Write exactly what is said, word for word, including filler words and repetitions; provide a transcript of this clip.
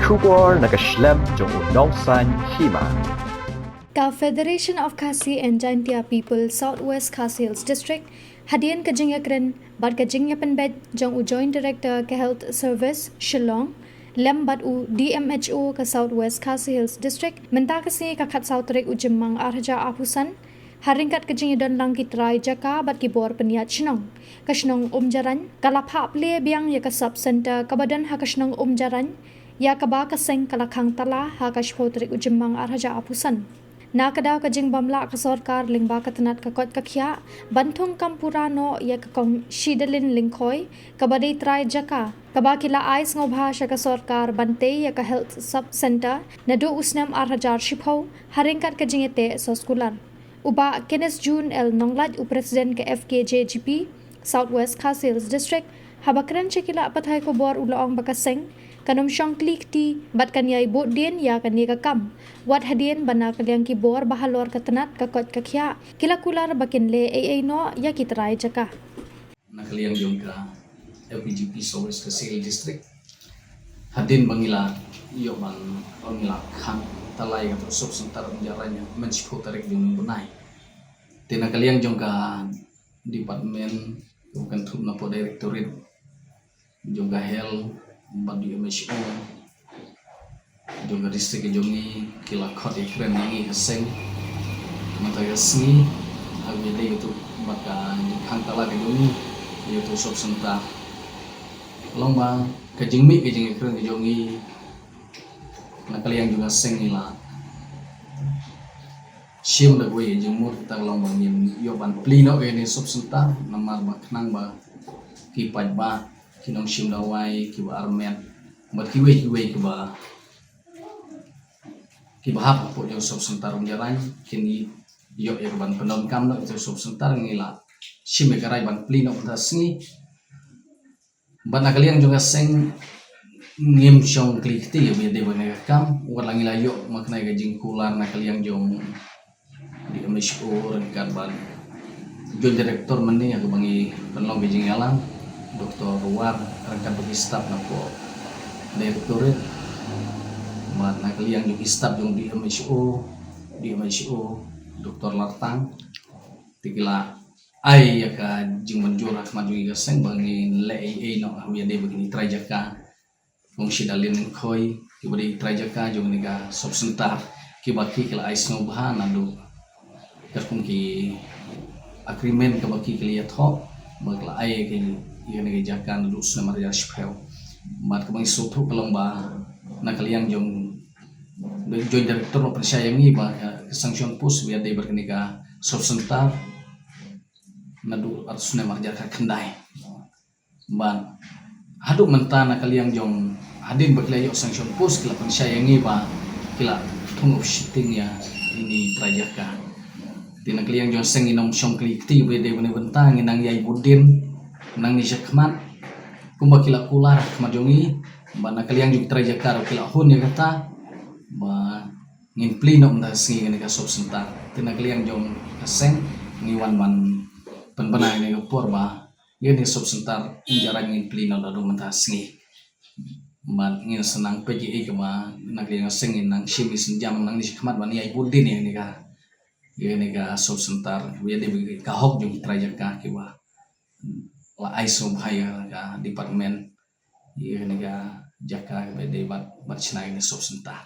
Khubor na ka shlem jong u nongsaiñ hima. Ka Federation of Khasi and Jaintia People South West Khasi Hills District, hadien ka jingïakren bad ka jingïapynbeit jong u Joint Director ka Health Service Shillong lem bad u D M H O ka South West Khasi Hills District, mynta ka sngi ka khatsaw tarik u Jymmang arhajar arphew san, ha ryngkat ka jingïadon lang ki trai jaka bad ki bor pynïaid shnong, ka shnong Umjarain ka la phah plie biang ïa ka sub center kaba don ha ka shnong Umjarain, ïa kaba ka seng ka la khang tala ha ka shiphew tarik u Jymmang arhajar arphew san. Na ka daw ka jingbym lah ka sorkar lyngba ka tnat ka koit ka khiah ban thung kam pura noh ïa ka kong Shidalin Lyngkhoi, kaba dei trai jaka, kaba ki la ai sngewbha sha ka sorkar ban tei ïa ka health sub center naduh u snem arhajar shiphew, ha ryngkat ka jingïateh soskular. U Bah Kenneth June L Nonglait, u President ka F K J G P South West Khasi Hills District, haba kren sha ki lad pathai khubor u la ong ba ka seng kan ym shong kli kti bad kan ïai bud dien ïa kane ka kam, wat hadien ba na ka liang ki bor ba halor ka tnat ka koit ka khiah ki la kular ba kin leh ei ei noh ïa ki trai jaka. Na ka liang jong ka F K J G P South West Khasi Hills District, hadien ba ngi la ïoh ban, ba ngi la khang tala ïa ka sub center Umjarain mynshiphew tarik jong u bnai. Te na ka liang jong ka department, ka kynthup na ka directorate jong ka health bad D M H O jong ka district ka jong ngi, ki la khot ïakren ïa ngi ka seng mynta ka sngi ha kaba ïadei ïa uto, bad ka jingkhang tala ka jong ngi ïa uto u sub center. Long ba ka jingmih ka jingïakren ka jong ngi, na ka liang jong ka seng ngi la shim da kawei ka jingmut, kata ka long ba ngin ïoh ban plie noh ïa kane ka sub center, namar ba khnang ba ki paidbah, ki nongshim dawai kiba armet bad kiwei kiwei kiba, kiba hap hapoh jong u sub center Umjarain kin ïoh ïa ka ban pyndonkam noh ïa uto u sub center. Ngi la shim ïa ka rai ban plie noh mynta ka sngi. Bad na ka liang jong ka seng ngim shong kli kti ïa ba ïadei bad kane ka kam, wat la ngi la ïoh ma kane ka jingkular na ka liang jong D M H O ryngkat bad Joint Director mynne ha kaba ngi pynlong ka jingïalang, Doktor War, ryngkat bad ki staff na ka directorate. Bad na ka liang jong ki staff jong D M H O, D M H O, Doktor Lartang, te ki la ai ïa ka jingmynjur ha khmat jong ngi ka seng ba ngin leh ei ei noh ha kaba ïadei bad kine ki trai jaka, kong Shidalin Lyngkhoi, kiba dei trai jaka jong kane ka sub center, kiba ki, ki la ai sngewbha naduh katkum ki agreement kaba ki, ki la ïathoh, ba ki la ai ïa kane ka jaka naduh u snem arhajar shiphew. Bad kaba ngi sngewthuh ka long ba na ka liang jong Joint Director la pynshai ïa ngi ba ka, ka sanction post ba ïadei bad kane ka sub center naduh ar snem arhajar khatkhyndai. Bad haduh mynta na ka liang jong, hadien ba ki la ïoh sanction post, ki la pynshai ïa ngi ba ki la thung up shitting ïa ine i trai jaka. Te na ka liang jong ka seng ngin ym shong kli kti ba ïadei bad kane ka bynta, ngin nang ïai bud dien nangne shakhmat kumba ki la kular ha khmat jong ngi. Bad na ka liang jong ki trai jaka ruh ki la hun ïa kata ba ngin plie noh mynta ka sngi kane ka sub center. Te na ka liang jong ka seng ngi wan ban pynbna ïa kane ka por ba ïa kane ka sub center Umjarain ngin plie noh naduh mynta ka sngi. Bad ngin sa nang peit ïa kaba na ka liang ka seng ngin nang shim ïa ka sienjam nangne shakhmat ban ïai bud dien ïa kane ka, ïa kane ka sub center, ïa kane ka hok jong ki trai jaka kiba la ai sngewbha ïa ka department ïa kane ka jaka kaba ïadei bad, bad shna ïa kane ka sub center.